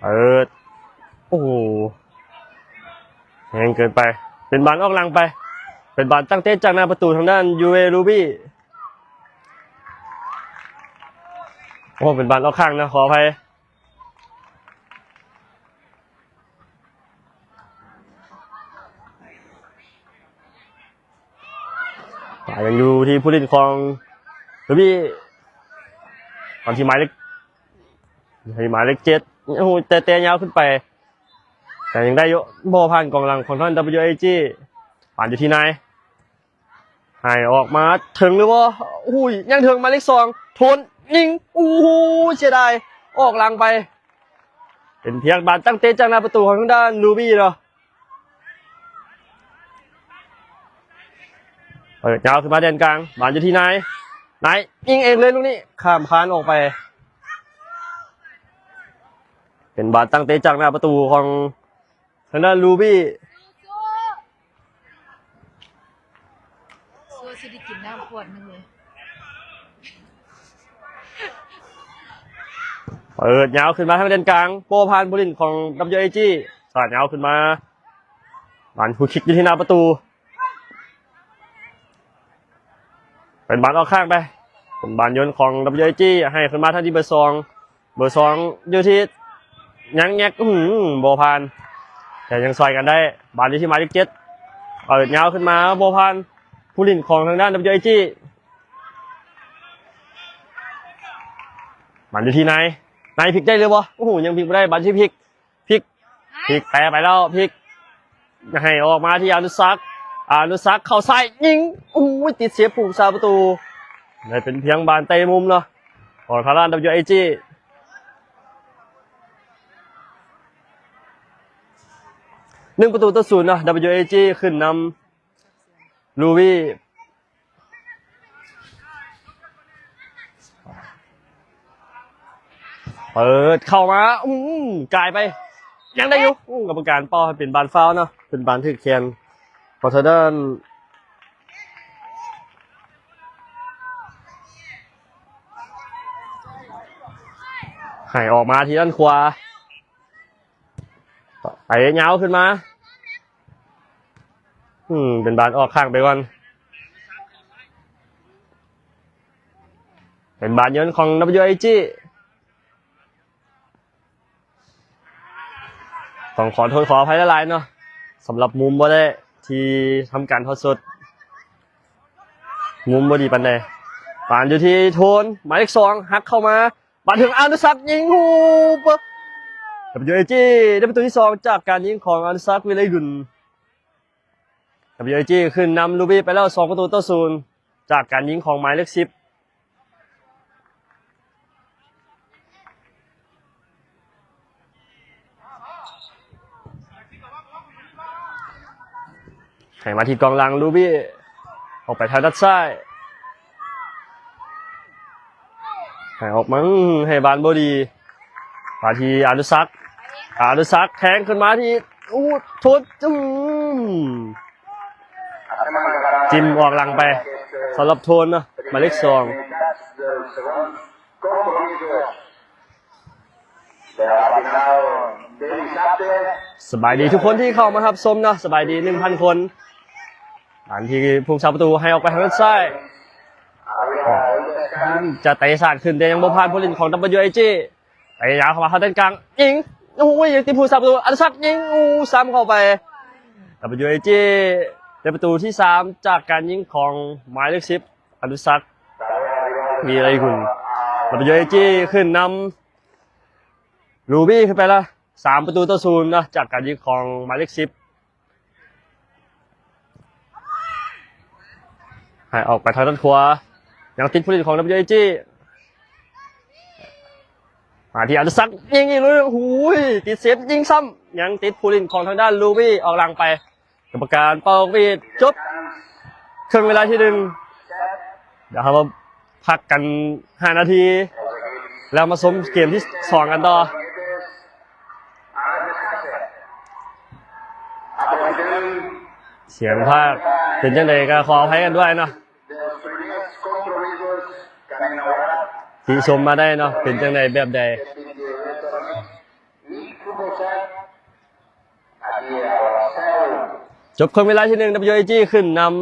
ເປີດ ໂອ້ໂຫ ແຮງເກີນໄປ ເປັນບານອອກຫຼັງໄປ ເປັນບານຕັ້ງເຕະຈາກໜ້າປະຕູທາງດ້ານ ຢູເອ ລູບີ້. ໂອ້ ເປັນບານອອກຂ້າງນະ ຂໍອະໄພ. ບານຍັງຢູ່ທີ່ຜູ້ຫຼິ້ນຂອງລູບີ້ ຕອນທີ່ໝາຍເລກ ໃຫ້ໝາຍເລກເຈັດ ໂອ້ໂຫ ແຕ່ ແຕ່ຍາວຂຶ້ນໄປ ແຕ່ຍັງໄດ້ຢູ່ ບໍ່ຜ່ານກອງຫຼັງຂອງທາງ WIG. ບານຢູ່ທີ່ນາຍ ໃຫ້ອອກມາເຖິງຫຼືບໍ່? ໂອ້ໂຫ ຍັງເຖິງ ໝາຍເລກສອງ ໂທນ ຍິງ ໂອ້ໂຫ ເສຍດາຍ ອອກຫຼັງໄປ. ເປັນພຽງບານຕັ້ງເຕະຈາກໜ້າປະຕູຂອງທາງດ້ານລູບີ້ເນາະ. ເປີດຍາວຂຶ້ນມາແດນກາງ ບານຢູ່ທີ່ນາຍ ນາຍຍິງເອງເລີຍລູກນີ້ ຂ້າມຄານອອກໄປ. ເປັນບານຕັ້ງເຕະຈາກໜ້າປະຕູຂອງທາງດ້ານລູບີ້. ສູ້ໆ ຊິໄດ້ກິນນ້ຳຂວດໜຶ່ງເລີຍ. ເປີດຍາວຂຶ້ນມາທາງແດນກາງ ບໍ່ຜ່ານຜູ້ຫຼິ້ນຂອງ WIG. ສາດຍາວຂຶ້ນມາ ບານຟຣີຄິກຢູ່ທີ່ໜ້າປະຕູ. ເປັນບານອອກຂ້າງໄປ ເປັນບານໂຍນຂອງ WIG ໃຫ້ຂຶ້ນມາທາງທີ່ເບີສອງ ເບີສອງຢູ່ທີ່ ຍັງແງກ ອືມ ບໍ່ຜ່ານ ແຕ່ຍັງຊ່ອຍກັນໄດ້. ບານຢູ່ທີ່ໝາຍເລກເຈັດ ເປີດຍາວຂຶ້ນມາ ບໍ່ຜ່ານຜູ້ຫຼິ້ນຂອງທາງດ້ານ WIG. ບານຢູ່ທີ່ນາຍ ນາຍພິກໄດ້ຫຼືບໍ່? ໂອ້ໂຫ ຍັງພິກບໍ່ໄດ້ ບານທີ່ພິກ ພິກ ພິກແປໄປແລ້ວ ພິກໃຫ້ອອກມາທີ່ອານຸສັກ ອານຸສັກເຂົ້າຊ້າຍຍິງ ໂອ້ຍ ຕິດເຊບຜູ້ຮັກສາປະຕູ. ໄດ້ເປັນພຽງບານເຕະມຸມເນາະ ຂອງທາງດ້ານ WIG. ໜຶ່ງປະຕູຕໍ່ສູນເນາະ WIG ຂຶ້ນນຳລູບີ້. ເປີດເຂົ້າມາ ອືມ ກາຍໄປ ຍັງໄດ້ຢູ່ ອືມ ກຳມະການເປົ່າໃຫ້ເປັນບານຟາວເນາະ ເປັນບານຖືກແຂນຂອງທາງດ້ານ ໃຫ້ອອກມາທີ່ດ້ານຂວາ ໄປຍາວຂຶ້ນມາ ອືມ ເປັນບານອອກຂ້າງໄປກ່ອນ ເປັນບານໂຍນຂອງ WIG. ຕ້ອງຂໍໂທດຂໍອະໄພຫຼາຍໆເນາະ ສຳລັບມຸມບໍ່ໄດ້ທີ່ທຳການຖ່າຍສົດ ມຸມບໍ່ດີປານໃດ. ບານຢູ່ທີ່ໂທນ ໝາຍເລກສອງ ຫັກເຂົ້າມາ ບານເຖິງອານຸສັກຍິງ ໂອ້ໂຫ WIG ໄດ້ປະຕູທີສອງຈາກການຍິງຂອງອານຸສັກ ວິໄລກຸນ. WIG ຂຶ້ນນຳລູບີ້ໄປແລ້ວ ສອງປະຕູຕໍ່ສູນ ຈາກການຍິງຂອງໝາຍເລກສິບ. ໃຫ້ມາທີ່ກອງຫຼັງ ລູບີ້ ອອກໄປທາງດ້ານຊ້າຍ ໃຫ້ອອກມາ ໃຫ້ບານບໍ່ດີ ມາທີ່ອານຸສັກ ອານຸສັກແທງຂຶ້ນມາທີ່ ໂອ້ ໂທນ ອືມ ຈິ້ມອອກຫຼັງໄປ ສຳລັບໂທນເນາະ ໝາຍເລກສອງ. ສະບາຍດີທຸກຄົນທີ່ເຂົ້າມາຮັບຊົມເນາະ ສະບາຍດີໜຶ່ງພັນຄົນ. ອັນທີ່ຜູ້ຮັກສາປະຕູໃຫ້ອອກໄປທາງດ້ານຊ້າຍ ຈະເຕະສາດຂຶ້ນ ແຕ່ຍັງບໍ່ຜ່ານຜູ້ຫຼິ້ນຂອງ WIG. ໄປຍາວເຂົ້າມາເຂົ້າແດນກາງ ຍິງ ໂອ້ຍ ຍັງຕິດຜູ້ຮັກສາປະຕູ ອານຸສັກ ຍິງ ໂອ້ ຊ້ຳເຂົ້າໄປ. WIG ໄດ້ປະຕູທີສາມຈາກການຍິງຂອງໝາຍເລກສິບ ອານຸສັກ ວິໄລກຸນ. WIG ຂຶ້ນນຳ ລູບີ້ ຂຶ້ນໄປລະ ສາມປະຕູຕໍ່ສູນເນາະ ຈາກການຍິງຂອງໝາຍເລກສິບ. ໃຫ້ອອກໄປທາງດ້ານຂວາ ຍັງຕິດຜູ້ຫຼິ້ນຂອງ WIG. ມາທີ່ອານຸສັກ ຍິງອີກ ໂອ້ໂຫ ຕິດເຊບ ຍິງຊ້ຳ ຍັງຕິດຜູ້ຫຼິ້ນຂອງທາງດ້ານ ລູບີ້ ອອກຫຼັງໄປ. ກຳມະການເປົ່າປີດ ຈົບເຄິ່ງເວລາທີໜຶ່ງ. ດຽວເຮົາມາພັກກັນຫ້ານາທີ ແລ້ວມາຊົມເກມທີສອງກັນຕໍ່. ສຽງພາກເປັນຈັ່ງໃດກໍຂໍອະໄພກັນດ້ວຍເນາະ ຕິຊົມມາໄດ້ເນາະ ເປັນຈັ່ງໃດແບບໃດ. ຈົບເຄິ່ງເວລາທີໜຶ່ງ ດັບເບິນຢູເອຈີ ຂຶ້ນນຳ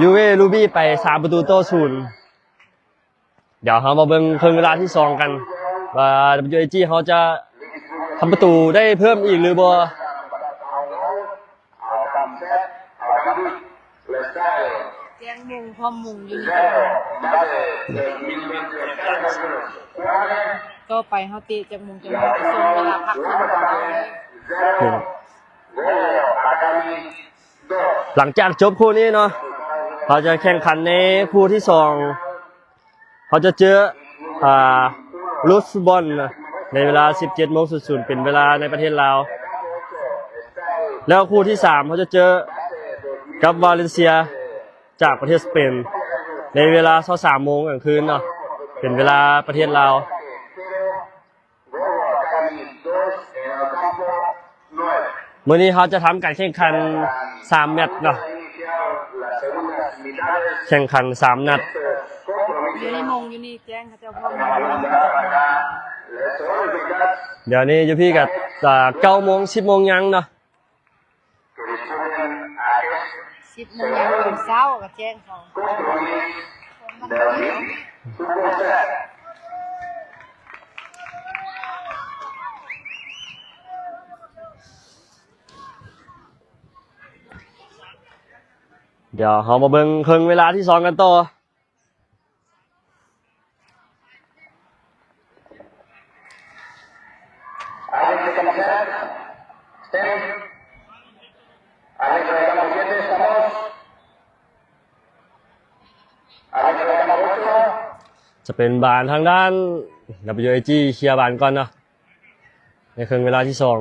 ຢູເວ ລູບີ ໄປ ສາມ ປະຕູຕໍ່ ສູນ. ດຽວເຮົາມາເບິ່ງເຄິ່ງເວລາທີສອງກັນ ວ່າ ດັບເບິນຢູເອຈີ ເຮົາຈະທຳປະຕູໄດ້ເພີ່ມອີກຫຼືບໍ່. ແຈ້ງໂມງ ພ້ອມໂມງຢູ່ນີ້. ຕໍ່ໄປເຮົາເຕະຈັກໂມງ ຈັກໂມງ ໄປສົ່ງເວລາພັກເພິ່ນຂອງເຮົາເລີຍ. ຫຼັງຈາກຈົບຄູ່ນີ້ເນາະ ເຮົາຈະແຂ່ງຂັນໃນຄູ່ທີສອງ. ເຮົາຈະເຈີ ອ່າ ລູສບອນ ໃນເວລາ ສິບເຈັດໂມງສູນສູນ ເປັນເວລາໃນປະເທດລາວ ແລ້ວຄູ່ທີສາມ ເຮົາຈະເຈີກັບ ວາເລັນເຊຍ ຈາກປະເທດສະເປນ ໃນເວລາ ຊາວສາມໂມງກາງຄືນເນາະ ເປັນເວລາປະເທດລາວ. ມື້ນີ້ເຮົາຈະທຳການແຂ່ງຂັນສາມແມັດເນາະ ແຂ່ງຂັນສາມນັດ. ຢູ່ໃນໂມງຢູ່ນີ້ແຈ້ງເຂົາເຈົ້າພ້ອມໂມງ. ດຽວນີ້ຢູ່ພີ້ກະ ອ່າ ເກົ້າໂມງ ສິບໂມງຍັງເນາະ. ສິບໂມງຍາມຕອນເຊົ້າກໍແຈ້ງເຂົາ. ດຽວເຮົາມາເບິ່ງເຄິ່ງເວລາທີສອງກັນຕໍ່. ຈະເປັນບານທາງດ້ານ ດັບເບິນຢູເອຈີ ເຄຍບານກ່ອນເນາະ ໃນເຄິ່ງເວລາທີສອງ.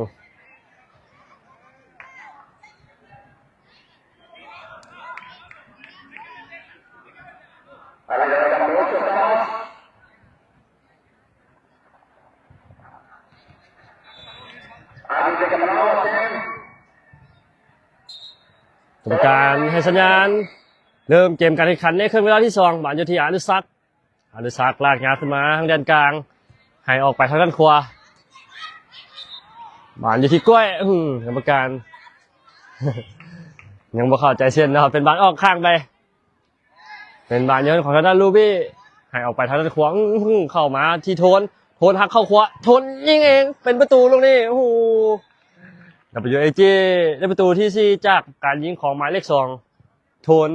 ກຳມະການໃຫ້ສັນຍານເລີ່ມເກມການແຂ່ງຂັນໃນເຄິ່ງເວລາທີສອງ. ບານຢູ່ທີ່ອະນຸສັກ. ອະນຸສັກລາກຍາວຂຶ້ນມາທາງແດນກາງ ໃຫ້ອອກໄປທາງດ້ານຂວາ. ບານຢູ່ທີ່ກ້ວຍ. ອືມ ກຳມະການຍັງບໍ່ເຂົ້າໃຈເຊັ່ນເນາະ ເປັນບານອອກຂ້າງໄປ. ເປັນບານໂຍນຂອງທາງດ້ານລູບີ ໃຫ້ອອກໄປທາງດ້ານຂວາ. ອືມ ເຂົ້າມາທີ່ໂທນ. ໂທນຫັກເຂົ້າຂວາ. ໂທນຍິງເອງ. ເປັນປະຕູລູກນີ້. ໂອ້ໂຫ ດັບເບິນຢູເອຈີ ໄດ້ປະຕູທີສີ່ ຈາກການຍິງຂອງໝາຍເລກສອງ ໂທນ.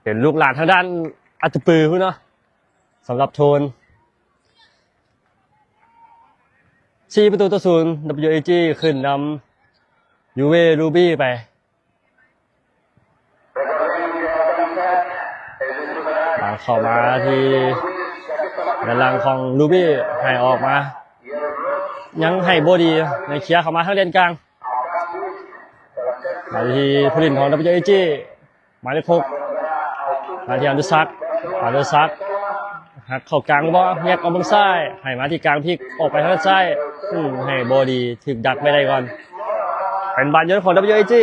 ເປັນລູກຫຼານທາງດ້ານອັດຕະປືພຸ້ນເນາະ ສຳລັບໂທນ. ສີ່ປະຕູຕໍ່ສູນ ດັບເບິນຢູເອຈີ ຂຶ້ນນຳ ຢູເວ ລູບີ ໄປ. ເຂົ້າມາທີ່ດ້ານຫຼັງຂອງລູບີ ໃຫ້ອອກມາ ຍັງໃຫ້ບໍ່ດີ ໃຫ້ເຄຍເຂົ້າມາທາງແດນກາງ. ມາທີ່ຜູ້ຫຼິ້ນຂອງ ດັບເບິນຢູເອຈີ ໝາຍເລກຫົກ ມາທີ່ອະນຸສັກ. ອະນຸສັກຫັກເຂົ້າກາງບໍ່ ແຍກອອກເບິ່ງຊ້າຍ ໃຫ້ມາທີ່ກາງ ພິກອອກໄປທາງດ້ານຊ້າຍ. ອືມ ໃຫ້ບໍ່ດີ ຖືກດັກໄວ້ໄດ້ກ່ອນ. ເປັນບານໂຍນຂອງ ດັບເບິນຢູເອຈີ.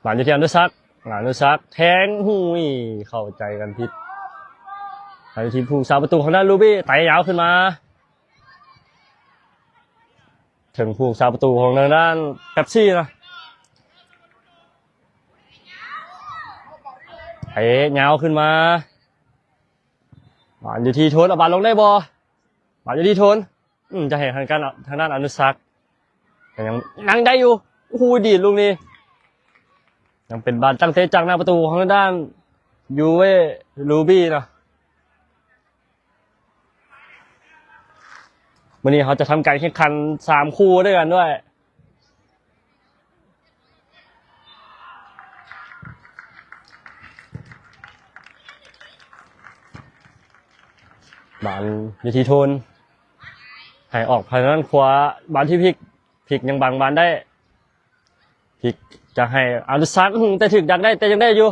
ບານຢູ່ທີ່ອະນຸສັກ. ອະນຸສັກແທງ. ຫຸຍ ເຂົ້າໃຈກັນຜິດ. ບານຢູ່ທີ່ຜູ້ຮັກສາປະຕູຂອງທາງດ້ານລູບີ ໄຕຍາວຂຶ້ນມາ ເຖິງຜູ້ຮັກສາປະຕູຂອງທາງດ້ານເປັບຊີນະ. ເຕະຍາວຂຶ້ນມາ. ບານຢູ່ທີ່ໂທນ. ເອົາບານລົງໄດ້ບໍ່? ບານຢູ່ທີ່ໂທນ. ອືມ ຈະໃຫ້ທາງການ ທາງດ້ານອະນຸສັກ ກໍຍັງ ຍັງໄດ້ຢູ່. ໂອ້ໂຫ ດີດລູກນີ້. ຍັງເປັນບານຕັ້ງເຕະຈາກໜ້າປະຕູຂອງທາງດ້ານຢູເວ ລູບີເນາະ. ມື້ນີ້ເຮົາຈະທຳການແຂ່ງຂັນສາມຄູ່ດ້ວຍກັນດ້ວຍ. ບານຢູ່ທີ່ໂທນ ໃຫ້ອອກໄປທາງດ້ານຂວາ. ບານທີ່ພິກ ພິກຍັງບັງບານໄດ້. ພິກຈະໃຫ້ອະນຸສັກ ອືມ ແຕ່ຖືກດັກໄດ້ ແຕ່ຍັງໄດ້ຢູ່.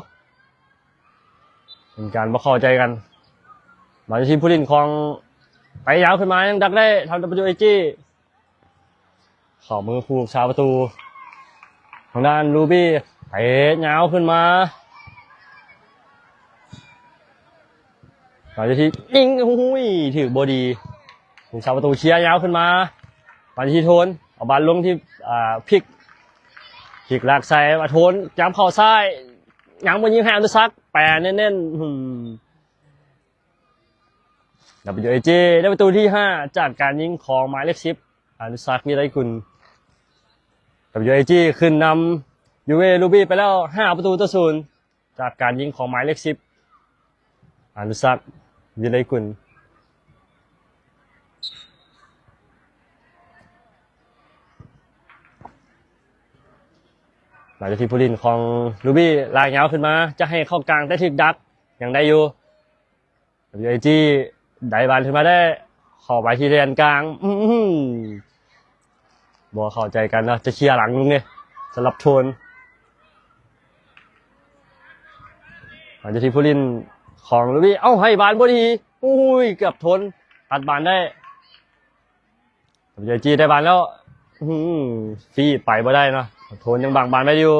ເປັນການບໍ່ເຂົ້າໃຈກັນ. ບານຢູ່ທີ່ຜູ້ຫຼິ້ນຂອງ ໄປຍາວຂຶ້ນມາ ຍັງດັກໄດ້ ທາງ ດັບເບິນຢູເອຈີ. ເຂົ້າມືຜູ້ຮັກສາປະຕູ ທາງດ້ານລູບີ້ ເຕະຍາວຂຶ້ນມາ ມາທີ່ຍິງ ໂອ້ຍ ຖືກບໍ່ດີ ຜູ້ຮັກສາປະຕູເຄຍຍາວຂຶ້ນມາ ມາທີ່ໂທນ ເອົາບານລົງທີ່ ອ່າ ພິກ ພິກລາກໃສ່ ມາໂທນ ຈຳເຂົ້າຊ້າຍ ຍັງບໍ່ຍິງໃຫ້ອະນຸສັກ ແປແໜ້ນໆ ອືມ WAG ໄດ້ປະຕູທີຫ້າ ຈາກການຍິງຂອງໝາຍເລກສິບ ອະນຸສັກ ວິໄລກຸນ WAG ຂຶ້ນນຳ ຢູເວລູບີ້ ໄປແລ້ວ ຫ້າປະຕູຕໍ່ສູນ ຈາກການຍິງຂອງໝາຍເລກສິບ ອະນຸສັກ ວິໄລກຸນ ມາຈາກທີ່ຜູ້ຫຼິ້ນຂອງລູບີ້ ລາກຍາວຂຶ້ນມາ ຈະໃຫ້ເຂົ້າກາງ ແຕ່ຖືກດັກ ຍັງໄດ້ຢູ່ WAG ໄດ້ບານຂຶ້ນມາໄດ້ ເຂົ້າໄປທີ່ແດນກາງ ອື້ຫື ບໍ່ເຂົ້າໃຈກັນເນາະ ຈະເຄຍຫຼັງລູກນີ້ ສຳລັບໂທນ ມາຈາກທີ່ຜູ້ຫຼິ້ນຂອງລູບີ້ ເອົ້າ ໃຫ້ບານບໍ່ດີ ໂອ້ຍ ເກືອບໂທນ ຕັດບານໄດ້ WAG ໄດ້ບານແລ້ວ ອື້ຫື ຟີດໄປບໍ່ໄດ້ເນາະ ໂທນຍັງບັງບານໄວ້ຢູ່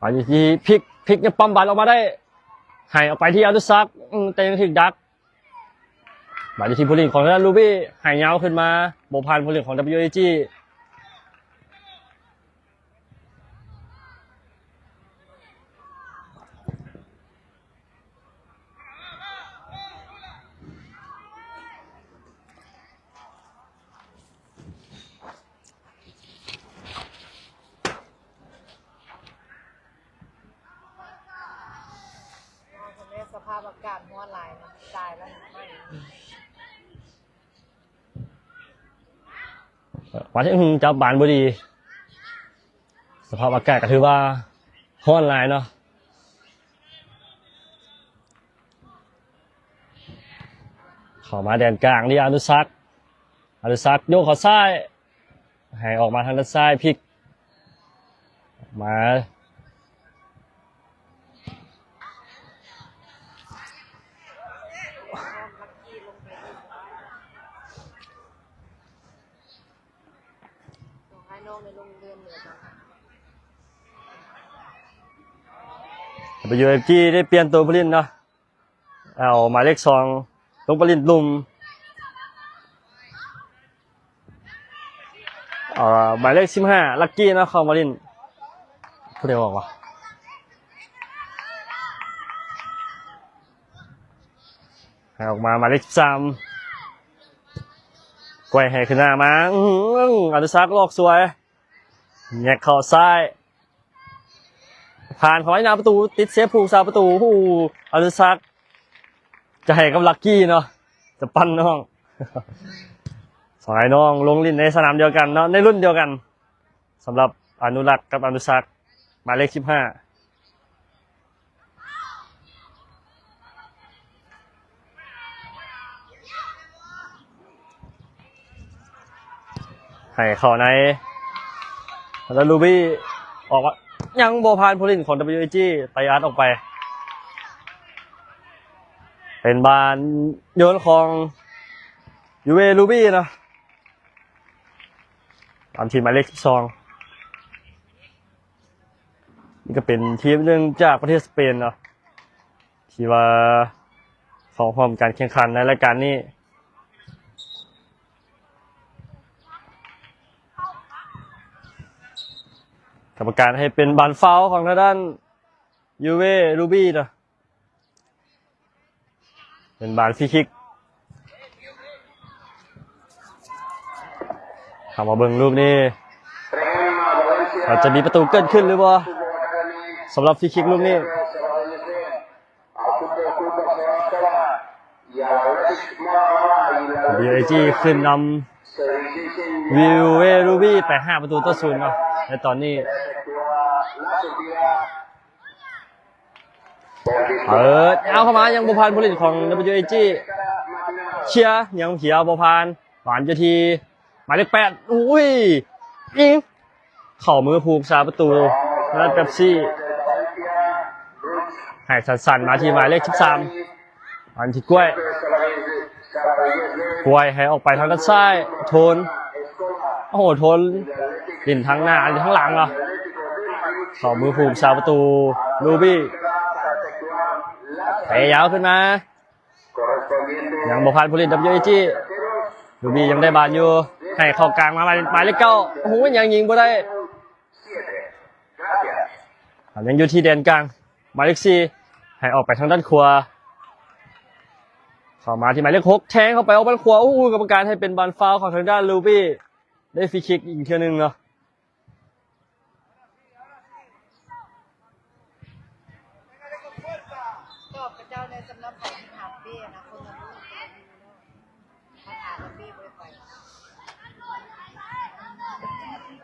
ມາຢູ່ທີ່ພິກ ພິກຍັງປ້ຳບານອອກມາໄດ້ ໃຫ້ອອກໄປທີ່ອະນຸສັກ ອືມ ແຕ່ຍັງຖືກດັກ ມາຢູ່ທີ່ຜູ້ຫຼິ້ນຂອງທາງດ້ານລູບີ້ ໃຫ້ຍາວຂຶ້ນມາ ບໍ່ຜ່ານຜູ້ຫຼິ້ນຂອງ WAG ສະພາບອາກາດຮ້ອນຫຼາຍນະ ຕາຍແລ້ວ ໄໝ້ ວ່າ ອືມ ຈັບບານບໍ່ດີ ສະພາບອາກາດກໍຖືວ່າຮ້ອນຫຼາຍເນາະ ເຂົ້າມາແດນກາງທີ່ອະນຸສັກ ອະນຸສັກໂຍກເຂົ້າຊ້າຍ ໃຫ້ອອກມາທາງດ້ານຊ້າຍ ພິກມາ ໃຫ້ນ້ອງໄດ້ລົງເລື່ອນເໜືອກັນ WFG ໄດ້ປ່ຽນໂຕຜູ້ຫຼິ້ນເນາະ ເອົາໝາຍເລກສອງລົງໄປຫຼິ້ນລຸ່ມ ເອີ ໝາຍເລກສິບຫ້າ ລັກກີ້ເນາະ ເຂົ້າມາຫຼິ້ນ ຜູ້ໃດອອກວະ? ໃຫ້ອອກມາໝາຍເລກສິບສາມ ກວຍໃຫ້ຂຶ້ນໜ້າມາ ອື ອະນຸສັກຫຼອກສວຍ ແງກເຂົ້າຊ້າຍ ຜ່ານເຂົ້າໄປໜ້າປະຕູ ຕິດເຊບຜູ້ຮັກສາປະຕູ ໂອ້ໂຫ ອະນຸສັກ ຈະໃຫ້ກັບລັກກີ້ເນາະ ຈະປັ່ນນ້ອງ ສອງອ້າຍນ້ອງລົງຫຼິ້ນໃນສະໜາມດຽວກັນເນາະ ໃນລຸ້ນດຽວກັນ ສຳລັບອະນຸລັກກັບອະນຸສັກ ໝາຍເລກສິບຫ້າ ໃຫ້ເຂົ້າໃນ ແລ້ວລູບີ້ອອກມາ ຍັງບໍ່ຜ່ານຜູ້ຫຼິ້ນຂອງ WAG ໄຕອັດອອກໄປ ເປັນບານໂຍນຂອງ ຢູເວລູບີ້ເນາະ ຕາມທີມໝາຍເລກສິບສອງ ນີ້ກໍເປັນທີມໜຶ່ງຈາກປະເທດສະເປນເນາະ ທີ່ວ່າເຂົ້າຮ່ວມການແຂ່ງຂັນໃນລາຍການນີ້ ກຳມະການໃຫ້ເປັນບານຟາວຂອງທາງດ້ານ ຢູເວລູບີ້ເນາະ ເປັນບານຟຣີຄິກ ເຂົ້າມາເບິ່ງລູກນີ້ ວ່າຈະມີປະຕູເກີດຂຶ້ນຫຼືບໍ່ ສຳລັບຟຣີຄິກລູກນີ້ WAG ຂຶ້ນນຳ ຢູເວລູບີ້ ໄປຫ້າປະຕູຕໍ່ສູນເນາະ ໃນຕອນນີ້ ເປີດຍາວເຂົ້າມາ ຍັງບໍ່ຜ່ານຜູ້ຫຼິ້ນຂອງ WAG ເຄຍ ຍັງເຄຍບໍ່ຜ່ານ ບານຢູ່ທີ່ໝາຍເລກແປດ ໂອ້ຍ ອີງ ເຂົ້າມືຜູ້ຮັກສາປະຕູ ທາງດ້ານເປັບຊີ ໃຫ້ສັ້ນໆ ມາທີ່ໝາຍເລກສິບສາມ ອັນທີ່ກ້ວຍ ກວຍໃຫ້ອອກໄປທາງດ້ານຊ້າຍ ໂທນ ໂອ້ໂຫ ໂທນຫຼິ້ນທາງໜ້າ ຫຼິ້ນທາງຫຼັງເນາະ ເຂົ້າມືຜູ້ຮັກສາປະຕູ ລູບີ ເຕະຍາວຂຶ້ນມາ ຍັງບໍ່ຜ່ານຜູ້ຫຼິ້ນ WAG ລູບີຍັງໄດ້ບານຢູ່ ໃຫ້ເຂົ້າກາງມາ ໝາຍ ໝາຍເລກເກົ້າ ໂອ້ໂຫ ຍັງຍິງບໍ່ໄດ້ ຍັງຢູ່ທີ່ແດນກາງ ໝາຍເລກສີ່ ໃຫ້ອອກໄປທາງດ້ານຂວາ ເຂົ້າມາທີ່ໝາຍເລກຫົກ ແທງເຂົ້າໄປອອກດ້ານຂວາ ໂອ້ໂຫ ກຳມະການໃຫ້ເປັນບານຟາວຂອງທາງດ້ານລູບີ ໄດ້ຟຣີຄິກອີກເທື່ອໜຶ່ງເນາະ.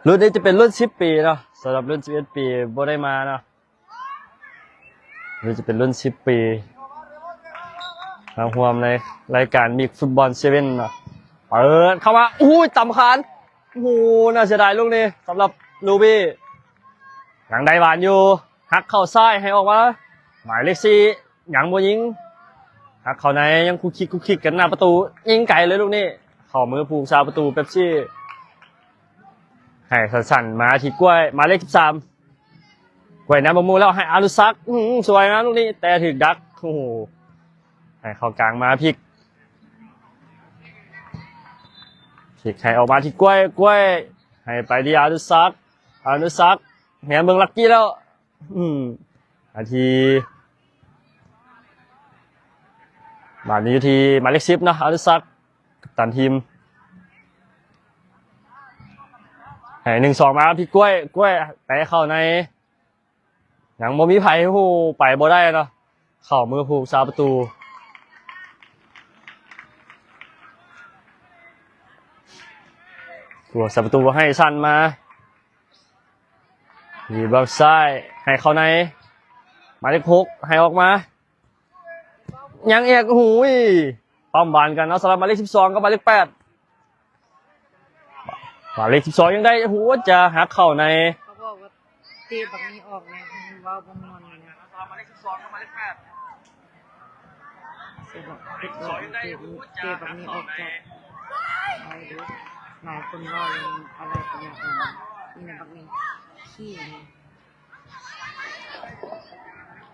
ລຸ້ນນີ້ຈະເປັນລຸ້ນສິບປີເນາະ ສຳລັບລຸ້ນສິບເອັດປີບໍ່ໄດ້ມາເນາະ ຫຼືຈະເປັນລຸ້ນສິບປີ ມາຮ່ວມໃນລາຍການມິກຟຸດບອນເຊເວັນເນາະ ເປີດເຂົ້າມາ ໂອ້ຍ ຕຳຄານ ໂອ້ໂຫ ໜ້າເສຍດາຍລູກນີ້ ສຳລັບລູບີ ຍັງໄດ້ບານຢູ່ ຫັກເຂົ້າຊ້າຍ ໃຫ້ອອກມາ ໝາຍເລກສີ່ ຍັງບໍ່ຍິງ ຫັກເຂົ້າໃນ ຍັງຄຸກຄິກຄຸກຄິກກັນໜ້າປະຕູ ຍິງໄກເລີຍລູກນີ້ ເຂົ້າມືຜູ້ຮັກສາປະຕູເປັບຊີ ໃຫ້ສັ້ນໆ ມາທີ່ກ້ວຍ ໝາຍເລກສິບສາມ ກ້ວຍນຳບັກໝູ່ແລ້ວໃຫ້ອານຸສັກ ອື ສວຍງາມລູກນີ້ ແຕ່ຖືກດັກ ໂອ້ໂຫ ໃຫ້ເຂົ້າກາງມາພິກ ພິກໃຫ້ອອກມາທີ່ກ້ວຍ ກ້ວຍໃຫ້ໄປທີ່ອານຸສັກ ອານຸສັກ ແຫນເບິ່ງລັກກີ້ແລ້ວ ອື ອາທີ ບາດນີ້ຢູ່ທີ່ໝາຍເລກສິບເນາະ ອານຸສັກ ກັບຕັນທີມ ໃຫ້ໜຶ່ງສອງມາທີ່ກ້ວຍ ກ້ວຍແຕະເຂົ້າໃນ ຍັງບໍ່ມີໃຜ ໂອ້ໂຫ ໄປບໍ່ໄດ້ເນາະ ເຂົ້າມືຜູ້ຮັກສາປະຕູ ຜູ້ຮັກສາປະຕູໃຫ້ສັ້ນມາ ຢູ່ເບື້ອງຊ້າຍ ໃຫ້ເຂົ້າໃນ ໝາຍເລກຫົກ ໃຫ້ອອກມາ ຍັງອີກ ໂອ້ໂຫ ປ້ຳບານກັນເນາະ ສຳລັບໝາຍເລກສິບສອງກັບໝາຍເລກແປດ ໝາຍເລກສິບສອງຍັງໄດ້ ໂອ້ໂຫ ຈະຫັກເຂົ້າໃນ ເຂົາບອກວ່າເຕະບັກນີ້ອອກແນ່ ເວົ້າບໍ່ມ່ວນແນ່ ໝາຍເລກສິບສອງກັບໝາຍເລກແປດ ເຕະບັກນີ້ ເຕະ ເຕະບັກນີ້ອອກຈາກ ຫຼາຍຄົນເວົ້າຢູ່ ອາໄລກໍຢາກເອົາ ນີ້ນະບັກນີ້ ຂີ້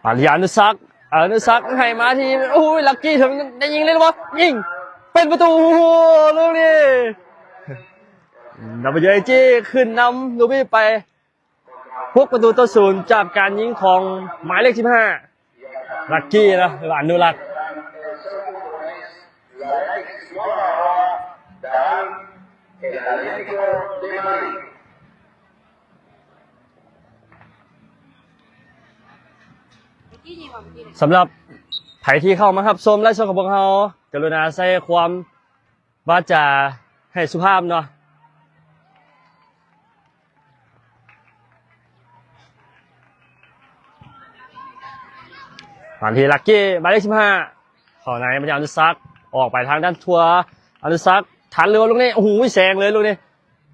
ມາທີ່ອານຸສັກ ອານຸສັກໃຫ້ມາທີ່ ໂອ້ຍ ລັກກີ້ ເຖິງໄດ້ຍິງເລີຍບໍ່ ຍິງ ເປັນປະຕູ ໂອ້ໂຫ ລູກນີ້ WAG ຂຶ້ນນຳລູບີໄປ ຫົກປະຕູຕໍ່ສູນ ຈາກການຍິງຂອງໝາຍເລກສິບຫ້າ ລັກກີ້ເນາະ ຫຼືວ່າອານຸລັກ ສຳລັບໃຜທີ່ເຂົ້າມາຮັບຊົມໄລຟ໌ສົດຂອງພວກເຮົາ ກະລຸນາໃຊ້ຄວາມ ວາຈາໃຫ້ສຸພາບເນາະ ມາທີ່ລັກກີ້ ໝາຍເລກສິບຫ້າ ເຂົ້າໃນມາທີ່ອານຸສັກ ອອກໄປທາງດ້ານຂວາ ອານຸສັກ ທັນຫຼືບໍ່ລູກນີ້ ໂອ້ໂຫ ແຊງເລີຍລູກນີ້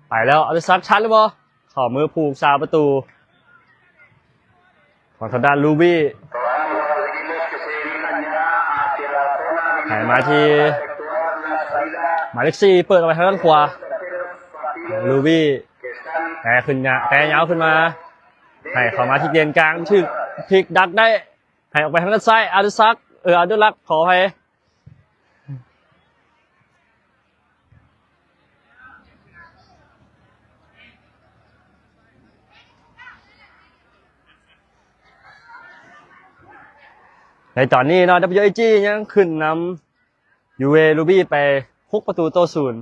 ໄປແລ້ວ ອານຸສັກ ທັນຫຼືບໍ່ ເຂົ້າມືຜູ້ຮັກສາປະຕູ ຂອງທາງດ້ານລູບີ ໃຫ້ມາທີ່ໝາຍເລກສີ່ ເປີດອອກໄປທາງດ້ານຂວາ ລູບີ ແຕ່ຂຶ້ນຍາ ແຕ່ຍາວຂຶ້ນມາ ໃຫ້ເຂົ້າມາທີ່ເກນກາງ ຖືກພິກດັກໄດ້ ໃຫ້ອອກໄປທາງດ້ານຊ້າຍ ອານຸສັກ ເອີ ອານຸລັກ ຂໍອະໄພ ໃນຕອນນີ້ເນາະ WAG ຍັງຂຶ້ນນຳ UA Ruby ໄປ ຫົກປະຕູຕໍ່ສູນ